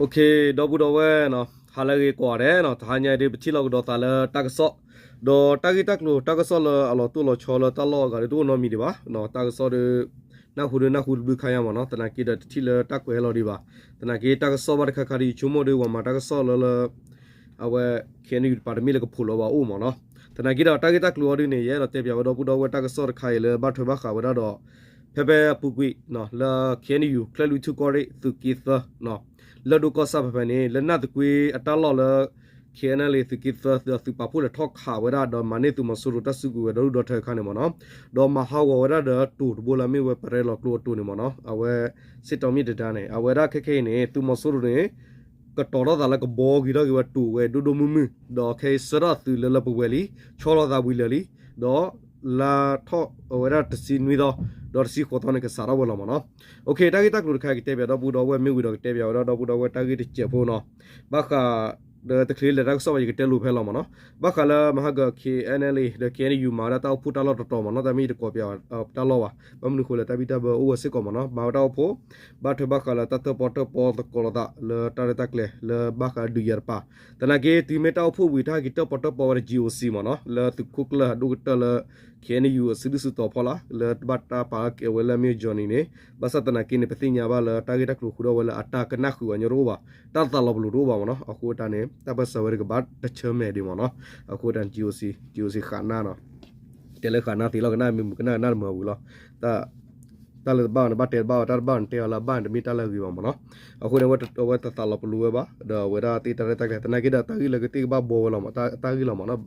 ဒီပုၢ်ဒီဝဲၢ်နီၤ, ဟါလၢအဂ့ၤကိးဂၤဒဲးနီၤ, တဟါညါအံၤဒုး ပထံၣ်လိာ်ကဒီးသးလၢတၢ်ကစီၣ်, ဒီးတၢ်ဂ့ၢ်တၢ်ကျိၤ တၢ်ကစီၣ်လၢအလီၤတိၢ်လီၤဆီလၢတၢ်လီၢ်အဂၤဒီး တအိၣ်နီတမံၤဒံးဘၣ်. တၢ်ကစီၣ်ဒီး နၢ်ဟူဒီးနၢ်ဟူတဘျုးခါညါမ့ၢ်နီၤ, သနာ်က့ဒီးတထံၣ်လၢတၢ်ကွဲးဟဲလီၤဒံးဘၣ်. သနာ်က့တၢ်ကစီၣ်ဘၣ်တခါခါဒီး ယဆိကမိၣ်ဒီး ပှၤမၤတၢ်ကစီၣ်လၢလၢ အဝဲ KNU တပၤတမ့ၢ်လၢကဖိးလၢၤဘၣ်အိၣ်မ့ၢ်နီၤ. သနာ်က့ဒီးတၢ်ဂ့ၢ်တၢ်ကျိၤအီၤဒုးန့ၣ် ယအဲၣ်ဒိးတဲပၠးဝဲဒီပုၢ်ဒီဝဲၢ်တၢ်ကစီၣ်တခါအံၤလၢဘၣ်ထွဲဘၣ်ဃးဝဲဒၣ်ဒီး ဖဲဖဲအပူၤကွံာ် လၢ KNU ချၢၣ်လွံၢ်ထူၣ်ကီၢ်ရ့ၣ် သုးက့သၢ လၢၢ်ဒိၣ်ကီၢ်ဆၣ်ဖဲဖဲန့ၣ် လၢနၢ်သကွ့အတၢ်လီၢ်လၢ KNLA သုးက့သၢ သုးပာ်ဖှိၣ်လဲၤထီၣ်ခးဝဲဒၣ် ဒီးမၤန့ၢ်သုးမီၤစိရိၤတၢ်စုကဝဲၤဒီဒူၣ်ဒီထၢအခါန့ၣ်မ့ၢ်နီၤ, ဒီးမၤဟးဂီၤဝဲဒၣ်ဒီးတိၤတဘိလၢအမ့ၢ်ဝဲပရဲလီၤကျိအတိၤန့ၣ်မ့ၢ်နီၤ, အဝဲ စစ်တောင်းမြစ်တံတားန့ၣ် အဝဲဒၣ်ခဲခဲအံၤန့ၣ် သုးမီၤစိရိၤန့ၣ် ကတီၤထီၣ်သးလၢကဘီဂ့ၤထီၣ်က့ၤဝဲတိၤဝဲဒိၣ်ဒိၣ်မုၢ်မုၢ် ဒီးခဲအံၤဆှၢထီၣ်သုးလၢလၢပှဲၤပှဲၤလံ, ဆီလီၤသးဝံၤလၢာ်လံ, ဒီးလါထီၣ်အဝဲဒၣ်တဆံနွံသီ ဒီးတဆံဃိးသီန့ၣ် ကစးထီၣ်ဝဲလီၤမ့ၢ်နီၤ. တၢ်ဂ့ၢ်တၢ်ကျိၤတခါအံၤ ကတဲပၠးဒီပုၢ်ဒီဝဲၢ် မ့ၢ်ဝံၤဒီးကတဲပၠးဝဲဒၣ်ဒီပုၢ်ဒီဝဲၢ်တၢ်ဂ့ၢ်တစဲးဖိနီၤ, ဘၣ်ဃး ဒီးတချုးလဲၤတၢ်ကစီၣ်ဘၣ် ယကတဲလိာ်ဖဲလီၤမ့ၢ်နီၤ, ဘၣ်ဃးလၢမဟါက KNLA ဒီး KNU မၤဝဲဒၣ်တၢ်အိၣ်ဖှိၣ်တၢ်လီၢ်တတီၤမ့ၢ်နီၤ, တၢ်မ့ၢ်ယတကိးပၠးတၢ်လီၢ်ဘၣ်, ဘၣ်မနုၤဃိလဲၣ် တၢ်ဘံၣ်တၢ်ဘၢအိၣ်ဝဲစ့ၢ်ကီးမ့ၢ်နီၤ, မၤဝဲတၢ်အိၣ်ဖှိၣ် ဘၣ်ထွဲဘၣ်ဃးလၢတၢ်တၢၣ်ပီၣ်တၢၣ်ပီသကိးလိာ်သးလၢတၢ်ရဲၣ်တၢ်ကျဲၤလၢဘၣ်ဃးဒုးယၤတပၤ, သနာ်က့တုၤမ့ၢ်တၢ်အိၣ်ဖှိၣ်ဝံၤ တၢ်ဟဲက့ၤတၢၣ်ပီၣ်တၢၣ်ပီဝဲဒၣ် GOC မ့ၢ်နီၤ, လၢသုးခိၣ်ကျၢၢ်အဒိၣ်ကတၢၢ်လၢ KNU အစုဒုၣ်စုတီၤဖီလာ် လၢဘၣ်တၢ်ပာ်ကဲဝဲလၢအမ့ၢ် Johnny န့ၣ်, ဘၣ်ဆၣ်သနာ်က့န့ၣ် ပသ့ၣ်ညါဘၣ်လၢတၢ်ဂ့ၢ်တၢ်ကျိၤဃုာ်ဒီးဝဲလၢအတၢ်ကနၣ်ဃုာ်အီၤညီတအိၣ်ဘၣ်, တၢ်သးလီၤပလိာ်တအိၣ်ဘၣ်မ့ၢ်နီၤ, အဃိတၢ်န့ၣ် တၢ်ပၢၢ်ဆၢဝဲတကဘၣ်တဆၢမဲာ်ဒံးမ့ၢ်နီၤ, အဃိတၢ်န့ၣ် GOC, GOC ဃးနါနီၤ, တဲလၢဃးနါသ့လီၤ ကနၣ်မ့ၢ်မုာ်ကနၣ်ကနၣ်တမုာ်ဝံၤလီၤ, တၢ်လၢတဘၣ်န့ၣ် ဘၣ်တဲတဘၣ်ဘၣ်, တၢ်တဘၣ်န့ၣ် တဲအီၤလၢအဘၣ်န့ၣ် တမ့ၢ်တၢ်လၢအဂ့ၤဘၣ်မ့ၢ်နီၤ, အဃိန့ၣ် အဝဲတသးလီၤပလိာ်ဝဲဘၣ်, ဒီးအဝဲဒၣ်သ့ၣ်တၢ်ရဲၣ်တၢ်ကျဲၤ သနာ်က့ဒီးတၢ်ဂ့ၢ်လၢကသ့ၣ်ကဘၣ်ဘှီဝဲလီၤမ့ၢ်, တၢ်ဂ့ၢ်လီၤမ့ၢ်နီၤ,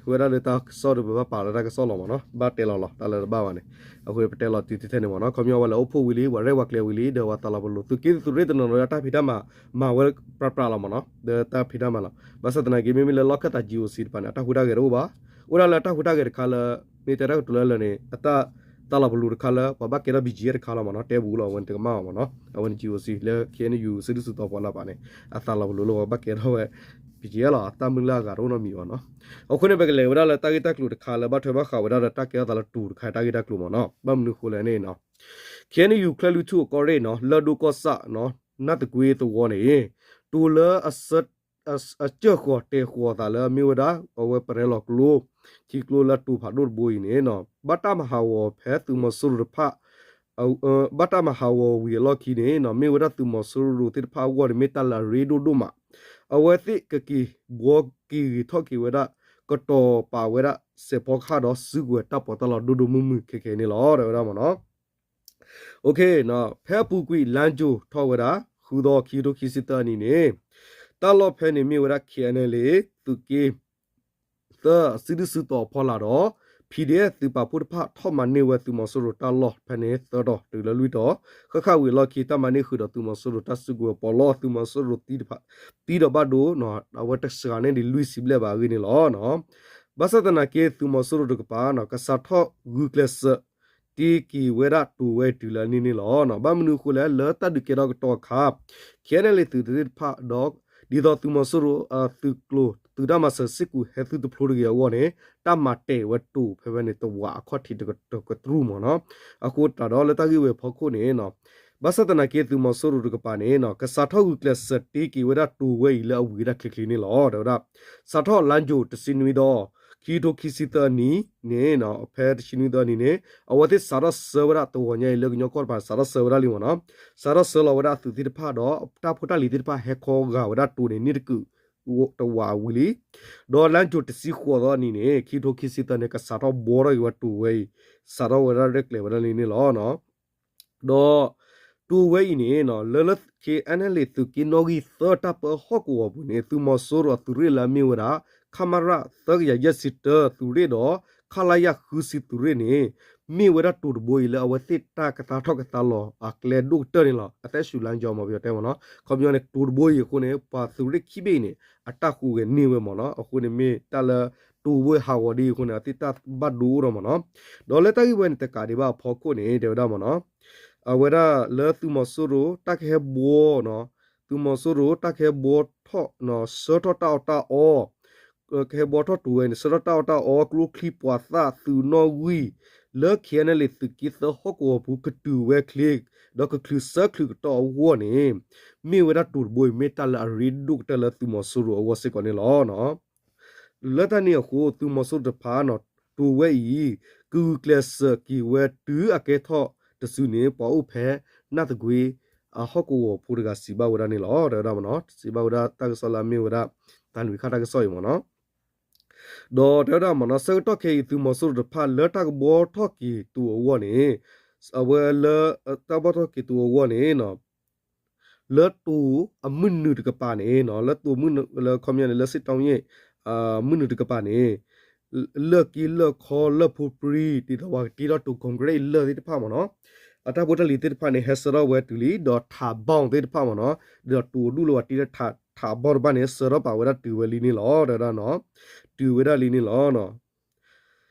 ဝဲဒၣ်လၢတၢ်ကစီၣ်ဒီးပဘၣ်ပာ်လၢတၢ်ကစီၣ်လီၤမ့ၢ်နီၤ, ဘၣ်တဲလီၤလီၤ တၢ်လၢတဘၣ်ဘၣ်န့ၣ်, အဃိပတဲလီၤတုၤထဲန့ၣ်မ့ၢ်နီၤ, ခီပညီဝဲလၢအိၣ်ဖှိၣ်ဝံၤလံ ပှၤရဲၣ်ပှၤကျဲၤဝံၤလံ ဒီးပှၤသးလီၤပလိာ် သုးက့သုးရ့ၣ်တနီၤနီၤ တၢ်ဖံးတၢ်မၤ မၤဝဲပြးပြးလီၤမ့ၢ်နီၤ, ဒီးတၢ်ဖံးတၢ်မၤလီၤ, ဘၣ်ဆၣ်သနာ်က့ မ့မ့ၢ်လၢလီၢ်ခၢၣ်သး GOC တပၤန့ၣ် အတၢ်ဟူးတၢ်ဂဲၤတအိၣ်ဘၣ်, အိၣ်ဒၣ်လၢတၢ်ဟူးတၢ်ဂဲၤတခါလၢ မ့ၢ်တဲတၢ်ကတိၤလၢလၢာ်န့ၣ် အတၢ်သးလီၤပလိာ်တခါလၢ ပှၤဘၣ်ကဲထီၣ် BGF တခါလီၤမ့ၢ်နီၤ, တဲပူၤလီၤ အဝဲန့ၣ်တကမၣ်ဘၣ်မ့ၢ်နီၤ, အဝဲန့ၣ် GOC လၢ KNU စုဒုၣ်စုတီၤဖီလာ်တပၤန့ၣ် အသးလီၤပလိာ်လၢပှၤဘၣ်ကဲထီၣ်ဝဲ BGF လီၤ, တၢ်မုၢ်လၢ်အဂၤတအိၣ်နီတမံၤဘၣ်နီၤ, အဃိန့ၣ် ပကလဲၤဝဲဒၣ်လၢတၢ်ဂ့ၢ်တၢ်ကျိၤတခါလၢဘၣ်ထွဲဘၣ်ဃးဝဲဒၣ်ဒီးတၢ်ကဲထီၣ်သးလၢတိၤတခါတၢ်ဂ့ၢ်တၢ်ကျိၤမ့ၢ်နီၤ, ဘၣ်မနုၤဃိလဲၣ်န့ၣ်နီၤ KNU ချၢၣ်လွံၢ်ထူၣ်အကီၢ်ရ့ၣ်နီၤ လၢၢ်ဒိၣ်ကီၢ်ဆၣ်နီၤ နၢ်သကွ့သဝီန့ၣ် တိၤလၢ အစၢၢ်ဃီၤတဲာ်ဃီၤသးလၢအမ့ၢ်ဝဲဒၣ် အဝဲပရဲလီၤကျိ ထံကျိလၢတိၤဖးဒိၣ်တဘိအံၤန့ၣ်နီၤ ဘၣ်တၢ်မၤဟးဂီၤဖဲသုးမီၤစိရိၤတဖၣ် ဘၣ်တၢ်မၤဟးဂီၤဝံၤအလီၢ်ခံန့ၣ်နီၤ မ့ၢ်ဝဲဒၣ်သုးမီၤစိရိၤသ့ၣ်တဖၣ်အဂီၢ်န့ၣ် မ့ၢ်တၢ်လၢအရ့ဒိၣ်ဒိၣ်မး, အဝဲသ့ၣ်ကက့ၤဘှီက့ၤဂ့ၤထီၣ်က့ၤဝဲဒၣ် ကတီၤပာ်ဝဲဒၣ်စဲးဖီကဟၣ်ဒီးစုကဝဲၤတၢ်ပီးတၢ်လီဒိၣ်ဒိၣ်မုၢ်မုၢ်ခဲခဲန့ၣ်လီၤ တဲဝဲဒၣ်မ့ၢ်နီၤ. ဖဲအပူၤကွံာ် လါယူၤထီၣ်ဝဲဒၣ် ဃုသီခံကထိခံဆံသၢအနံၤန့ၣ် တၢ်လီၢ်ဖဲန့ၣ်မ့ၢ်ဝဲဒၣ် KNLA သုးက့ သၢ စုဒုၣ်စုတီၤအဖီလာ်ဒီး PDF သုးပာ်ဖှိၣ်တဖၣ်ထီၣ်မၤန့ၢ်ဝဲသုးမီၤစိရိၤတၢ်လီၢ်ဖဲန့ၣ်သၢတီၤ တုၤလၢလွံၢ်တီၤ ဃၣ်ဃၣ်ဝံၤအလီၢ်ခံ တၢ်မၤန့ၢ်ဃုာ်ဒီးသုးမီၤစိရိၤတၢ်စုကဝဲၤပီးလီသုးမီၤစိရိၤသံတဖၣ် သံဒီးဘၣ်ဒိ အဝဲတစှၤန့ၢ်ဒံးလွံၢ်ဆံဘျဲၣ်ဘၣ်အဂ့ၢ်န့ၣ်လီၤ. ဘၣ်ဆၣ်သနာ်က့ သုးမီၤစိရိၤတကပၤ ကစးထီၣ်ဂုာ်ကျဲးစၢး တ့က့ၤဝဲဒၣ်တိၤဝဲတုၤလၢအနံၤန့ၣ်လီၤ. ဘၣ်မနုၤအဃိလဲၣ် လၢတၢ်ဒုးကဲထီၣ်ကတီၤအခါ KNLA သုးသ့ၣ်တဖၣ်ဒီး ဒ်သိးသုးမီၤစိရိၤအသုးကျိၤ သုးတၢ်မၤစၢၤစ့ၢ်ကီးဟဲသုတဖျိတဂ့ၤအဂီၢ်န့ၣ် တၢ်မၤတဲာ်ဝဲတိၤဖဲဖဲန့ၣ် တဝးအခီၣ်ထံးတကတြူၢ်မ့ၢ်နီၤ. အဃိသတးဒီးလၢတၢ်ဂ့ၢ်ဝဲအဖီခိၣ်န့ၣ် ဘၣ်ဆၣ်သနာ်က့သုးမီၤစိရိၤတကပၤန့ၣ် ကစးထီၣ်ဂုာ်ကျဲးစၢးတ့က့ၤဝဲဒၣ်တိၤဝဲအံၤလၢအဝံၤဒၣ်ချ့ချ့န့ၣ်လီၤ. တဲဝဲဒၣ် စးထီၣ်လါယူၤတဆံနွံသီ ခံကထိခံဆံသၢနံၤန့ၣ် ဖဲတဆံနွံသီနံၤန့ၣ် အဝဲသ့ၣ်စးထီၣ်ဆှၢဝဲဒၣ်တဝီညါအံၤလၢကညီကီၢ်တပၤ စးထီၣ်ဆှၢဝဲဒၣ်လံမ့ၢ်နီၤ. စးထီၣ်ဆှၢလီၤဝဲဒၣ်အသုးသ့ၣ်တဖၣ်ဒီး တၢ်ဖိတၢ်လံၤသ့ၣ်တဖၣ်ဟဲခီဂာ်ဝဲဒၣ်တိၤန့ၣ် န့ၢ်တကုာ်တဝးဝံၤလံ. ဒီးလါယူၤတဆံဃိးသီနံၤန့ၣ် ခံကထိခံဆံသၢန့ၣ် ကစးထီၣ်ဘှီထီၣ်က့ၤဝဲတိၤဝဲအံၤ စးထီၣ်ဝဲဒၣ်ရဲၣ်ကျဲၤဝဲဒၣ်လံန့ၣ်လီၤ. ဒီးတိၤဝဲအံၤန့ၣ် လၢလၢ KNLA သုးက့နီၣ်ဂံၢ်သၢတၢ်ပၢဟီၣ်ကဝီၤပူၤန့ၣ် သုးမီၤစိရိၤအသုးရ့ၣ်လၢအမ့ၢ်ဝဲဒၣ် ခမရ သၢကယၤယဲၢ်ဆံတၢ သုးရ့ၣ်ဒီး ခလရ ဃုဆံသုးရ့ၣ်န့ၣ် မ့ၢ်ဝဲဒၣ်တိၤတဘိအံၤလၢအဝဲသ့ၣ်တၢ်ကသါထီၣ်ကသါလီၤအကျဲဒိၣ်ကတၢၢ်န့ၣ်လီၤ. အသက်ရှူလမ်းကြောင်း မ့ၢ်ပယီၤတဲမ့ၢ်နီၤ ခီပညီန့ၣ် တိၤတဘိအံၤအဃိန့ၣ် ပှၤသုးရ့ၣ်ခံဘ့ၣ်အံၤန့ၣ် အတၢ်ဟူးဂဲၤန့ၢ်ဝဲမ့ၢ်နီၤ. အဃိန့ၣ်မ့ၢ်တၢ်လၢတိၤဘိဟးဂီၤဒ်အံၤအဃိန့ၣ် အသ့ၣ်တၢ်ဘၣ်ဒိအိၣ်ထီၣ်မ့ၢ်နီၤ. ဒီးလၢတၢ်ဂ့ၢ်ဝဲန့ၣ် တကးဒံးဘၣ်အဖီခိၣ်န့ၣ် တဲဝဲဒၣ်မ့ၢ်နီၤ အဝဲဒၣ်လၢသုးမီၤစိရိၤ တၢ်ကဟဲဘှီ သုးမီၤစိရိၤ တၢ်ကဟဲဘှီထီၣ် ဆှၢထီၣ်တၢ်အီၣ်တၢ်အီ ကဟဲဘှီထီၣ်တိၤဝဲန့ၣ် ဆှၢထီၣ်တၢ်အီၣ်တၢ်အီ ကျိချံမျိာ်သၣ် သုးနီၣ်ဂံၢ် လၢ KNLA သုးက့သၢဟီၣ်ကဝီၤပူၤ ကတုၤဝဲချ့ ဒီးကချုးဆၢချုးကတီၢ်အဂီၢ်န့ၣ် မ့ၢ်ဝဲဒၣ်တိၤတဘိအံၤ မ့ၢ်တၢ်လၢအရ့ဒိၣ်ကတၢၢ်လၢသုးမီၤစိရိၤအဂီၢ်စ့ၢ်ကီးန့ၣ်လီၤ. လၢတၢ်န့ၣ်အဃိ သုးမီၤစိရိၤတဖၣ် တိၤဝဲအံၤ ကဂုာ်ကျဲးစၢးက့ၤဝဲတုၤအကဲထီၣ်တစုန့ၣ် ပှၤအိၣ်ဖဲ နၢ်သကွ့ အဟီၣ်ကဝီၤဖိတဂၤစံးဘၣ်ဝဲဒၣ်န့ၣ်လီၤ. တဲဝဲဒၣ်မ့ၢ်နီၤ စံးဘၣ်ဝဲဒၣ်တၢ်ကစီၣ်လၢအမ့ၢ်ဝဲဒၣ် သးလွံၢ်ခါတၢ်ကစီၣ်အံၤမ့ၢ်နီၤ ဒီးတဲဝဲဒၣ်မ့ၢ်နီၤ ဆၢကတီၢ်ခဲအံၤ သုးမီၤစိရိၤတဖၣ်လၢတၢ်ကဘှီထီၣ်က့ၤတိၤအဂီၢ်န့ၣ် အဝဲလၢ တၢ်ဘှီထီၣ်က့ၤတိၤအဂီၢ်န့ၣ် လၢတိၤအမုၢ်နုာ်တကပၤန့ၣ် လၢတိၤမုၢ်နုာ်လၢခီပညီန့ၣ် လၢစ့ၣ်တီယ့ၣ် မုၢ်နုာ်တကပၤန့ၣ် လၢၢ်က့လၢၢ်ခီလၢၢ်ဖိပြံ ဒ်သိးပှၤကတ့ထီၣ်တိၤ concrete လၢၢ်သ့ၣ်တဖၣ်မ့ၢ်နီၤ အတၢ်ဖိတၢ်လံၤသ့ၣ်တဖၣ်န့ၣ် ဟဲဆှၢထီၣ်ဝဲတုၤလံ ဒီးထးဘီၣ်သ့ၣ်တဖၣ်မ့ၢ်နီၤ ဒ်သိးတိၤဒူၣ်လၢပှၤတ့ထီၣ်ထးဘီၣ်တဖၣ်န့ၣ် ဆှၢထီၣ်ပာ်ဝဲဒၣ်တုၤဝဲလံန့ၣ်လီၤ တဲဝဲဒၣ်နီၤ တုၤဝဲဒၣ်လံန့ၣ်လီၤ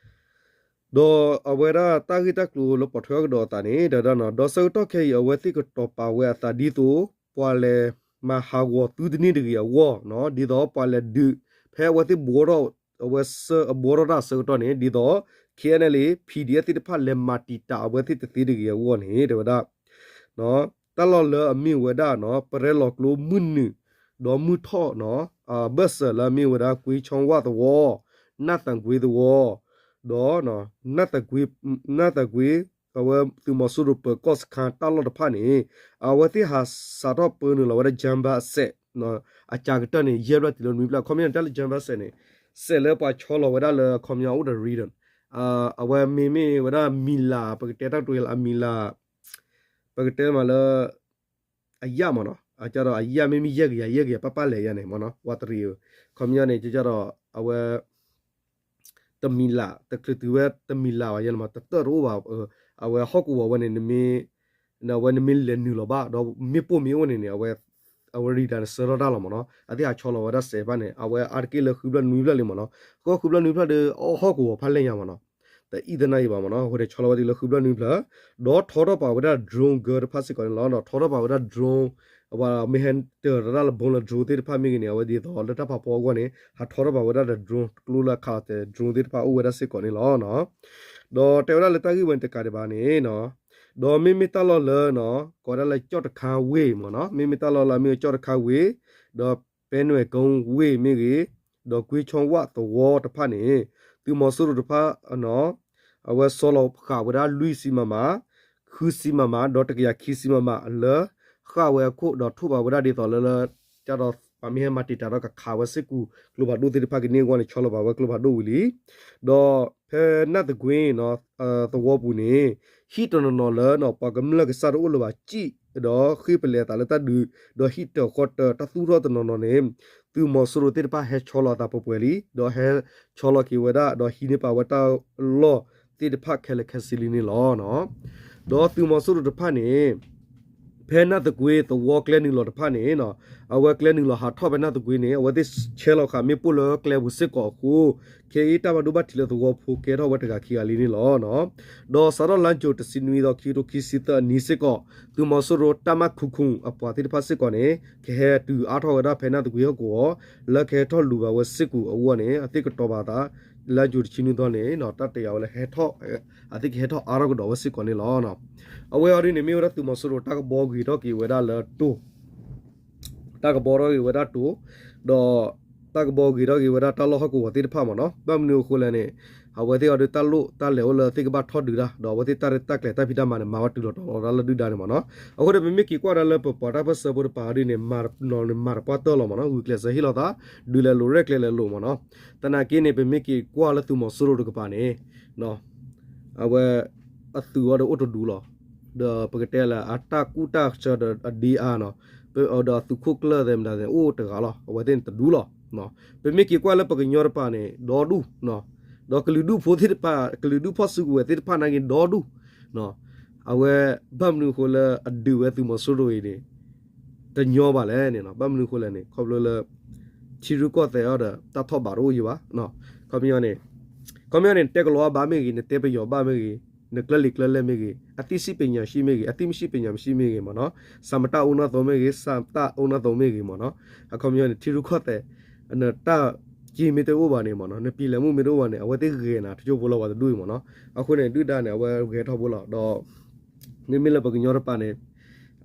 ဒီးအဝဲဒၣ်တၢ်ဂ့ၢ်တၢ်ကျိၤလၢပိာ်ထွဲအီၤကဒီးအသးန့ၣ် တဲဝဲဒၣ်နီၤ ဒီးဆၢကတီၢ်ခဲအံၤ အဝဲသ့ၣ်ကတီၤပာ်ဝဲအသးဒ်သိး ပှၤလဲၤမၤဟးဂီၤသုတန့ၢ်တဂ့ၤအဂီၢ်နီၤ ဒ်သိးပှၤလဲၤဒုး ဖဲအဝဲသ့ၣ်ဘှီထီၣ် အဝဲဆၢအဘှီထီၣ်တၢ်အဆၢကတီၢ်န့ၣ် ဒ်သိး K N L A P D F သ့ၣ်တဖၣ်လဲၤမၤတံာ်တာ်အဝဲသ့ၣ်တသ့တဂ့ၤအဂီၢ်န့ၣ် တဲဝဲဒၣ် တၢ်လီၢ်လၢအမ့ၢ်ဝဲဒၣ်နီၤ ပရဲလီၤကျိမုၢ်နုာ် ဒီးမုၢ်ထီၣ်နီၤ ဘၢၣ်စၢၤလၢအမ့ၢ်ဝဲဒၣ် ကွ့ဆီဝၣ်သဝီ နၢ်သးကွ့သဝီ ဒီး နၢ်သးကွ့ အဝဲသုးမီၤစိရိၤပၢၤကီၢ်စခန်းတၢ်လီၢ်တဖၣ်န့ၣ် အဝဲသ့ၣ်ဟးစးထီၣ်ပၢနုာ်လီၤဝဲဒၣ် jump pad အစဲး အစှၤကတၢၢ်န့ၣ် ယဲၢ်ဖျၢၣ်တုၤလၢနွံဖျၢၣ် ခီပညီန့ၣ် တၢ်လၢ jump pad စဲးန့ၣ် စဲးလၢပှၤဆီလီၤဝဲဒၣ်လၢခီပညီအိၣ်ဒီး radar အဝဲမ့မ့ၢ်ဝဲဒၣ်မံၤလၤ ပကတဲတၢ်ကတိၤလၢအမံၤလၤ ပကတဲမးလၢ အယၣ်မ့ၢ်နီၤ အကဒီးအယၣ်မ့မ့ၢ်ယဲၢ်ကယၤ ယဲၢ်ကယၤ ပၣ်ပၣ်လဲၣ်ယၤန့ၣ်မ့ၢ်နီၤ ဝးတရံး ခီပညီန့ၣ် ကကဒီး အဝဲ တမံၤလၤ တချုးတုၤဝဲတမံၤလၤဘၣ်ယဲၢ်န့ၣ်မ့ၢ် တတၢၢ်တအိၣ်ဘၣ် အဝဲဟီၣ်ကဝီၤဝဲန့ၣ် နမ့ၢ် အဝဲနမ့ၢ်လဲၤနုာ်လီၤဘၣ် ဒီးမ့ၣ်ပိၢ်မ့ၢ်အိၣ်န့ၣ်န့ၣ် အဝဲ အဝဲ radar န့ၣ် ဆှၢထီၣ်တၢ်လီၤမ့ၢ်နီၤ အသ့ၣ်ဟးဆီလီၤဝဲဒၣ်စဲးတဖၣ်န့ၣ် အဝဲအါတက့ၢ်လၢဃုဖျၢၣ်နွံဖျၢၣ်လံမ့ၢ်နီၤ ဃုဖျၢၣ်နွံဖျၢၣ်ဒီး အဟီၣ်ကဝီၤဖးလဲၢ်ညါမ့ၢ်နီၤ တအံၣ်သနာ်အံၤဘၣ်မ့ၢ်နီၤ အဃိန့ၣ် ဆီလီၤဝဲတုၤလၢဃုဖျၢၣ်နွံဖျၢၣ် ဒီးထီထီၣ်ပာ်ဝဲဒၣ် drone ဂၢၢ်တဖၣ်စ့ၢ်ကီးန့ၣ်လီၤ ထီထီၣ်ပာ်ဝဲဒၣ် drone အဝဲမ့ၢ်ဟဲတၢၤတၢ်လၢ bomb လၢ drone သ့ၣ်တဖၣ်မ့ၢ်ဂ့ၤန့ၣ် အဝဲဒ်သိးလၢတၢ်ဖးဖီအဂီၢ်န့ၣ် ဟးထီထီၣ်ပာ်ဝဲဒၣ်ဒီး drone ကျိလၢအခးလီၤတဲာ် drone သ့ၣ်တဖၣ်အိၣ်ဝဲဒၣ်စ့ၢ်ကီးန့ၣ်လီၤ ဒီးတဲဝဲဒၣ်လၢတၢ်ဂ့ၢ်ဝဲန့ၣ်တကးဒံးဘၣ်န့ၣ် ဒီးမ့မ့ၢ်တၢ်လီၢ်လၢ ကိးဝဲဒၣ်လၢကၠီၣ်တခါဝ့ၢ်မ့ၢ်နီၤ မ့မ့ၢ်တၢ်လီၢ်လၢအမ့ၢ်ကၠီၣ်တခါဝ့ၢ် ဒီးပဲနွဲၣ်ကိဝ့ၢ်မ့ၢ်ဂ့ၤ ဒီးကွ့ဆီဝၣ်သဝီတဖၣ်န့ၣ် သုးမီၤစိရိၤတဖၣ် အဝဲဆီလီၤဃာ်ဝဲဒၣ်လွံၢ်ဆံ MM ဃုဆံ MM ဒီးတကယၤခံဆံ MM လၢ ဃာ်ဝဲအခိၣ်ဒီးထိၣ်ဘၣ်ဝဲဒၣ်ဒ်သိးလၢလၢ ကဒီးပှၤမ့ၢ်ဟဲမၤတံာ်တာ်ဒီးကခးဝဲစ့ၢ်ကီး ကျိဖးဒိၣ်သ့ၣ်တဖၣ်ကန့ၢ်အဂီၢ်န့ၣ် ဆီလီၤဘၣ်ဝဲကျိဖးဒိၣ်ဝံၤလံ ဒီးဖဲနၢ်သကွ့ သဝီပူၤန့ၣ် ဟံၣ်တနီၤနီၤလၢ ပှၤကမျၢၢ်ကစၢ်တအိၣ်လၢၤဘၣ်စံၣ် ဒီးဃ့ၢ်ပလဲၤအသးလၢတၢ်ဒုး ဒီးဟံၣ်တၢၤဃီတၢၤတၢ်သူၣ်ထီၣ်တနီၤနီၤန့ၣ် သုးမီၤစိရိၤသ့ၣ်တဖၣ်ဟဲဆီလီၤအသးပှဲၤပှဲၤလံ ဒီးဟဲဆီလီၤက့ၤဝဲဒၣ် ဒီးဟံးန့ၢ်ပာ်ဝဲတၢ်လီၢ်သ့ၣ်တဖၣ်ခဲလၢာ်ခဲဆ့လံန့ၣ်လီၤ. ဒီးသုးမီၤစိရိၤတဖၣ်န့ၣ် ဖဲနၢ်သကွ့သဝီကျဲနုာ်လီၤတဖၣ်န့ၣ် အဝဲကျဲနုာ်လီၤဟးထီၣ်ဖဲနၢ်သကွ့န့ၣ် အဝဲသ့ၣ်ဆဲးလီၤဃာ်မ့ၣ်ပိၢ်လၢကျဲပူၤစ့ၢ်ကီးအဃိ ခဲအံၤတၢ်ဘၣ်ဒိဘၣ်ထံးလၢသဝီဖိကဲထီၣ်ဝဲတဂၤခံဂၤလံန့ၣ်လီၤ. ဒီးစးထီၣ်လါယူၤတဆံနွံသီ ခံကထိခံဆံသၢအနံၤစ့ၢ်ကီး သုးမီၤစိရိၤတၢ်မၤခုၣ်ခုၣ်အပှၤသ့ၣ်တဖၣ်စ့ၢ်ကီးန့ၣ် ကဟဲတုၤအါထီၣ်ဝဲဒၣ်ဖဲနၢ်သကွ့ဟီၣ်ကဝီၤ လၢကဟဲထီၣ်လူၤဘၣ်ဝဲစ့ၢ်ကီးအဂီၢ်န့ၣ် အသ့ၣ်ကတီၤဘၣ်သး လါယူၤတဆံနွံသီန့ၣ် တၢ်တယာ်ဝဲလၢဟဲထီၣ် အသ့ၣ်ကဟဲထီၣ်အါထီၣ်ကဒီးဝဲစ့ၢ်ကီးန့ၣ်လီၤ. အဝဲအံၤဒ်န့ၣ် မ့ၢ်ဝဲဒၣ်သုးမီၤစိရိၤတၢ်ကဘှီဂ့ၤထီၣ်က့ၤဝဲဒၣ်လၢတိၤ တၢ်ကဘှီထီၣ်က့ၤဝဲဒၣ်တိၤ ဒီး တၢ်ကဘှီဂ့ၤထီၣ်က့ၤဝဲဒၣ်တၢ်လီၢ်ဟီၣ်ကဝီၤသ့ၣ်တဖၣ်မ့ၢ်နီၤ ဘၣ်မနုၤအဃိလဲၣ်န့ၣ် အဝဲသ့ၣ်အံၤဒ်တၢ်လိၣ်တၢ်လဲၤအိၣ်လၢသ့ၣ်ကဘၣ်ထီၣ်ဒုးတၢ် ဒီးအဝဲသ့ၣ်တၢ်ရဲၣ်တၢ်ကျဲၤတၢ်ဖံးတၢ်မၤန့ၣ် မၤဝဲတုၤလီၤတီၤလီၤတၢ်လၢဒုၣ်ဒါန့ၣ်မ့ၢ်နီၤ အဃိဒီးပမ့ၢ်က့ၤကွၢ်ဒၣ်လၢပပှၤတၢ်ပၢၢ်ဆၢဖိတပၤဒ်န့ၣ် မၤတပှၢ်တၢၢ်လီၤမ့ၢ်နီၤ ဂုာ်ကျဲးစၢးဟ့ၣ်လီၤသး ဒုးလဲၤလိာ်ရဲၣ်ကျဲၤလဲၤလိာ်မ့ၢ်နီၤ သနာ်က့န့ၣ် ပမ့ၢ်က့ၤကွၢ်လၢသုးမီၤစိရိၤတကပၤန့ၣ် အဝဲ အသုးအီၤဒီးအိၣ်တဒူလီၤ. ဒီးပကတဲလၢအတၢ်ကူၣ်တၢ်ဆၢဒီးအဒ့အါနီၤ ဒီးအသုးခိၣ်ကျၢၢ်သဲးမတၤသဲးအိၣ်တဂၤလီၤ အဝဲသ့ၣ်န့ၣ်တဒူလီၤ. ပမ့ၢ်က့ၤကွၢ်လၢပကညီတပၤန့ၣ် ဒီဒူၣ် ဒီးကလုာ်ဒူၣ်ဖိသ့ၣ်တဖၣ် ကလုာ်ဒူၣ်ဖီၣ်စုကဝဲၤသ့ၣ်တဖၣ်နာ်က့ဒီဒူၣ် အဝဲ ဘၣ်မနုၤအဃိလၢအဒုးဝဲသုးမီၤစိရိၤအံၤန့ၣ် တညီဘၣ်လဲၣ်န့ၣ် ဘၣ်မနုၤအဃိလဲၣ်န့ၣ် ခီဖျိလၢ ထံရူၢ်ကီၢ်သဲးအီၤဒီးတၢ်ထီၣ်ဘးတအိၣ်ယံၤဘၣ် ခီပညီန့ၣ် ခီပညီန့ၣ် နတဲကလီၤအါဘၣ်မ့ၢ်ဂ့ၤ နတဲပယီၤဘၣ်မ့ၢ်ဂ့ၤ နကျၢၢ်လံာ်ကျၢၢ်လဲၢ်မ့ၢ်ဂ့ၤ အသိရှိပညာရှိမ့ၢ်ဂ့ၤ အသိမရှိပညာမရှိမ့ၢ်ဂ့ၤမ့ၢ်နီၤ စာမတတ်အိၣ်နီၢ်သိမ့ၢ်ဂ့ၤ စာတတ်အိၣ်နီၢ်သိမ့ၢ်ဂ့ၤမ့ၢ်နီၤ အခီပညီန့ၣ် ထံရူၢ်ကီၢ်သဲး နတၢ် က့ၤမ့ၢ်တအိၣ်ဘၣ်န့ၣ်မ့ၢ်နီၤ, နပျံၤလဲၤမူမ့ၢ်တအိၣ်ဘၣ်န့ၣ် အဝဲသ့ၣ်ဂဲၤနၤတကၠိဖိလီၤ ပှၤတဒူၣ်အံၤမ့ၢ်နီၤ. အဃိန့ၣ် ဒုၣ်ဒါန့ၣ် အဝဲဂဲၤထီၣ်ဖိလီၤ. ဒီး မ့မ့ၢ်လၢပှၤကညီတပၤန့ၣ်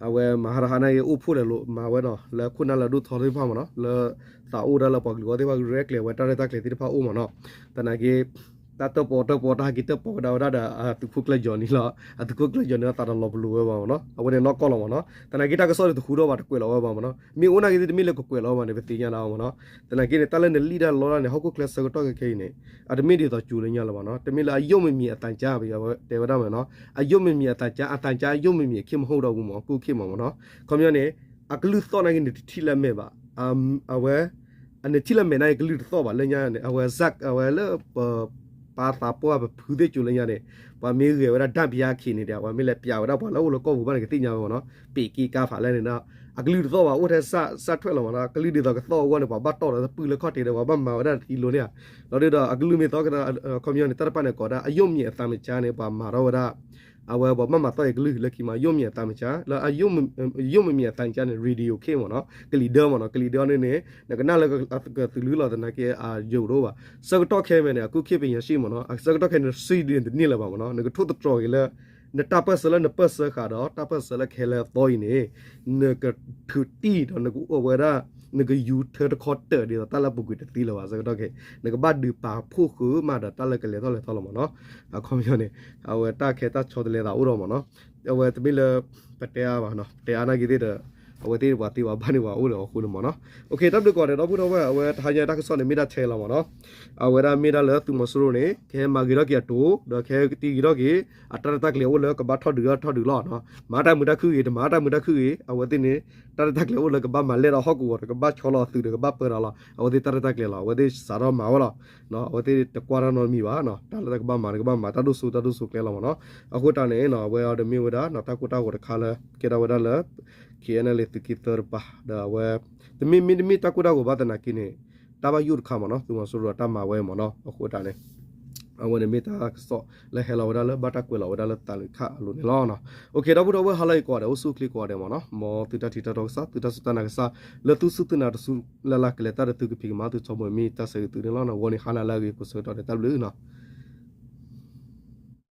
အဝဲမၤဟါတဟါန့ၣ်ဂ့ၤ အိၣ်ဖှိၣ်ဒီးလိာ်မၤဝဲနီၤ, လၢခိၣ်နၢ်လၢအဒိၣ်ထီသ့ၣ်တဖၣ်မ့ၢ်နီၤ, လၢသးအိၣ်ဒၣ်လၢပှၤကလုာ်အဂီၢ်သ့ၣ်တဖၣ် ရဲၣ်ကျဲၤဝဲတၢ်ရဲၣ်တၢ်ကျဲၤသ့ၣ်တဖၣ်အိၣ်မ့ၢ်နီၤ. သနာ်က့ တၢ်တၢၣ်ပီၣ်တၢၣ်ပီ တၢ်ဟးက့ၤတၢၣ်ပီၣ်ဝဲဒၣ်ဒီးအသုးခိၣ်ကျၢၢ်ယီၤနံၤလီၤ. အသုးခိၣ်ကျၢၢ်ယီၤနံၤအသးတလီၤပလိာ်ဝဲဘၣ်မ့ၢ်နီၤ, အဝဲန့ၣ်နီၢ်ကီၢ်လီၤမ့ၢ်နီၤ. သနာ်က့တၢ်ကစီၣ်န့ၣ်တဃူထီၣ်ဘၣ် တကွဲးလီၤဝဲဘၣ်မ့ၢ်နီၤ, မ့ၢ်အိၣ်နာ်က့သ့ၣ်တမ့ၢ်လၢကကွဲးလီၤဝဲဘၣ်န့ၣ် ပသ့ၣ်ညါလီၤမ့ၢ်နီၤ. သနာ်က့န့ၣ် တၢ်လၢနလံၣ်တၢ်လီတၢ်န့ၣ် ဟီၣ်ခိၣ်ချၢဆၢကတီၢ်ခဲအံၤန့ၣ် အတမ့ၢ်ဒ်သိးစူၤလၢညါလၢၤဘၣ်နီၤ, တမ့ၢ်လၢအယုမ်မမံၤအသးကါ ပတဲဝဲဒၣ်မ့ၢ်နီၤ, အယုမ်မမံၤအသးကါ အသးကါအယုမ်မမံၤအခ့မဟိၣ်ဒီးပူၤမ့ၢ် ကူၣ်ခ့မ့ၢ်မ့ၢ်နီၤ. ခီပညီန့ၣ် အကလုၢ်သီၣ်နာ်က့န့ၣ် တထံၣ်လၢမဲာ်ဘၣ်, အဝဲ အန့ၣ်ထံၣ်လၢမဲာ်နာ်က့ ကလုၢ်တသီၣ်ဘၣ်လၢညါန့ၣ် အဝဲ အဝဲလၢပ ပာ်သးပှၢ်ပဖုသ့ၣ်စူၤလၢညါန့ၣ် ပှၤမ့ၢ်ဂဲၤဝဲဒၣ် ဓာတ်ပြခ့န့ၣ်ဒီး ပှၤမ့ၢ်လဲၤပြဝဲဒၣ်ပှၤလၢအိၣ်လၢကီၢ်ပူၤဘၣ်န့ၣ် ကသ့ၣ်ညါဝဲမ့ၢ်နီၤ, ပ့ၤက့ၤကါဖးလဲၣ်န့ၣ်ဒီး အကလုၢ်တသီၣ်ဘၣ် အိၣ်ထဲစၣ်ထွဲလီၤမ့ၢ်နီၤ. ကလုၢ်ဒ်သိးကသီၣ်အဂီၢ်န့ၣ် ပှၤဘၣ်တီၢ်ဒီးတပုၢ်လၢခီၣ်ထံးဒီး ပှၤဘၣ်မၤဝဲဒၣ်တသံလိၤန့ၣ်ဧါ. ဒီးဒ်ဒီးအကလုၢ်မ့ၢ်သီၣ်ကဒီး ခီပညီန့ၣ် တၢ်တဖၣ်န့ၣ် ကိးဒၣ် အယုမ်မမံၤအသးကါန့ၣ် ပှၤမၤထီၣ်ဝဲဒၣ် အဝဲပှၤဘၣ်မၤသီၣ်အံၤကလုၢ်လၢခံမး ယုမ်မမံၤအသးကါ လၢအ ယုမ်မမံၤအသးကါန့ၣ် ရေဒီယိၤခ့မ့ၢ်နီၤ, ကလံၤဒၢမ့ၢ်နီၤ, ကလံၤဒၢန့ၣ်န့ၣ် နကနၣ်လၢကသုးလုလီၤသနာ်က့ အယိာ်တအိၣ်ဘၣ်. ဆၢကတီၢ်ခဲအံၤန့ၣ် အကူၣ်ခ့ပညာရှိမ့ၢ်နီၤ, အဆၢကတီၢ်ခဲအံၤန့ၣ် စံးဒ်န့ၣ်တန့ၢ်လၢၤဘၣ်မ့ၢ်နီၤ, နကထိၣ်သတြီၤက့ၤလၢ နတၢ်ပၢၢ်ဆၢလၢနပၢၢ်ဆၢဃာ်ဒီး တၢ်ပၢၢ်ဆၢလၢခဲလၢာ်အသီအံၤန့ၣ် နကထုးတံၢ်ဒီးနကအိၣ်ဝဲဒၣ် နကယူၤထၢတခီတၢၢ်ဒ်သိးတၢ်လၢအပူၤကွံာ်တသ့လၢၤဘၣ် ဆၢကတီၢ်ခဲအံၤ, နကဘၣ်ဒုးပာ်ဖှိၣ်ဃုာ်မးဒီးတၢ်လၢကလဲၤထီၣ်လဲၤထီလီၤမ့ၢ်နီၤ. အခီပညီန့ၣ် အဝဲတၢ်ခဲတၢ်ဆီတလဲသးအိၣ်ဒီးမ့ၢ်နီၤ, အဝဲတမ့ၢ်လၢ ပတဲအါဘၣ်နီၤ, ပတဲအါနာ်က့သ့ၣ်ဒီး အဝဲသ့ၣ်ပှၤသ့ပှၤဘၣ်န့ၣ်ပှၤအိၣ်လၢအဃိန့ၣ်မ့ၢ်နီၤ. တၢ်ဘျုးကိးဂၤဒဲး ဒီပုၢ်ဒီဝဲၢ် အဝဲတဟါညါတၢ်ကစီၣ်န့ၣ် မ့ၢ်ဒၣ်ထဲလီၤမ့ၢ်နီၤ. အဝဲဒၣ်မ့ၢ်ဒၣ်လၢသုးမီၤစိရိၤန့ၣ် ကဟဲမၤဂ့ၤထီၣ်က့ၤအတိၤ ဒီးကဟဲတံၢ်ဂ့ၤထီၣ်က့ၤ အတၢ်ရဲၣ်တၢ်ကျဲၤအိၣ်လၢကဘၣ်ထီၣ်ဒုးထီၣ်ဒုးလီၤ. မၤတၢ်မုာ်တၢ်ခုၣ်ဂ့ၤ တမၤတၢ်မုာ်တၢ်ခုၣ်ဂ့ၤ အဝဲသ့ၣ်န့ၣ် တၢ်ရဲၣ်တၢ်ကျဲၤအိၣ်လၢကဘၣ်မၤလဲၢ်ဒီးဟီၣ်ကဝီၤဒီး ကဘၣ်ဆီလီၤအသုးဒီး ကဘၣ်ပၢဒီးလီၤ. အဝဲသ့ၣ်တၢ်ရဲၣ်တၢ်ကျဲၤလီၤ အဝဲသ့ၣ်စးထီၣ်မၤဝဲလီၤ. အဝဲသ့ၣ်တကွၢ်တၢ်နီတမံၤဘၣ်, တၢ်လၢတၢ်ကဘၣ်မၤန့ၣ် ကဘၣ်မၤတၢ်ဒိၣ်စိတၢ်ဒိၣ်စိကျဲလီၤမ့ၢ်နီၤ. အဃိတၢ်န့ၣ် အဝဲအီၤဒီးမ့ၢ်ဝဲဒၣ် တၢ်ကိၢ်တၢ်ဂီၤတခါလၢ ကဲထီၣ်ဝဲဒၣ်လၢ KNLA သုးက့သၢတပၤ ဒီးအဝဲ တမ့ၢ်မ့တမ့ၢ်တၢ်ကိၢ်တၢ်ဂီၤဘၣ်သနာ်က့န့ၣ် တၢ်ဘၣ်ယိၣ်တခါမ့ၢ်နီၤ သုးမီၤစိရိၤအတၢ်မၤဝဲမ့ၢ်နီၤ. အဃိတၢ်န့ၣ် အဝဲန့ၣ်မ့ၢ်တၢ်ကစီၣ်လၢဟဲလီၤဝဲဒၣ်လၢဘၣ်တၢ်ကွဲးလီၤဝဲဒၣ်လၢသးလၢခၣ်အလိၤန့ၣ်လီၤ. ဒီပုၢ်ဒီဝဲၢ်ဟါလၢအဂ့ၤကိးဂၤဒဲး အိၣ်ဆူၣ်အိၣ်ချ့ကိးဂၤဒဲးမ့ၢ်နီၤ, မ်သုတၢ်ထံၣ်တၢ်တီကစၢ် သုတၢ်စူၢ်တၢ်နာ်ကစၢ် လၢသုစူၢ်သုနာ်တစုလၢ်လၢ် ကလဲၤတၢ်ဒီးသုကဖံးကမၤသု ဆိကမိၣ်မ့ၢ်တၢ်ဆၢဂ့ၤသုန့ၣ်လီၤ. ဂီၤန့ၣ်ဟါနၤလၢအဂ့ၤကိးဆၢကတီၢ်ဒီး တၢ်ဘျုးနီၤ.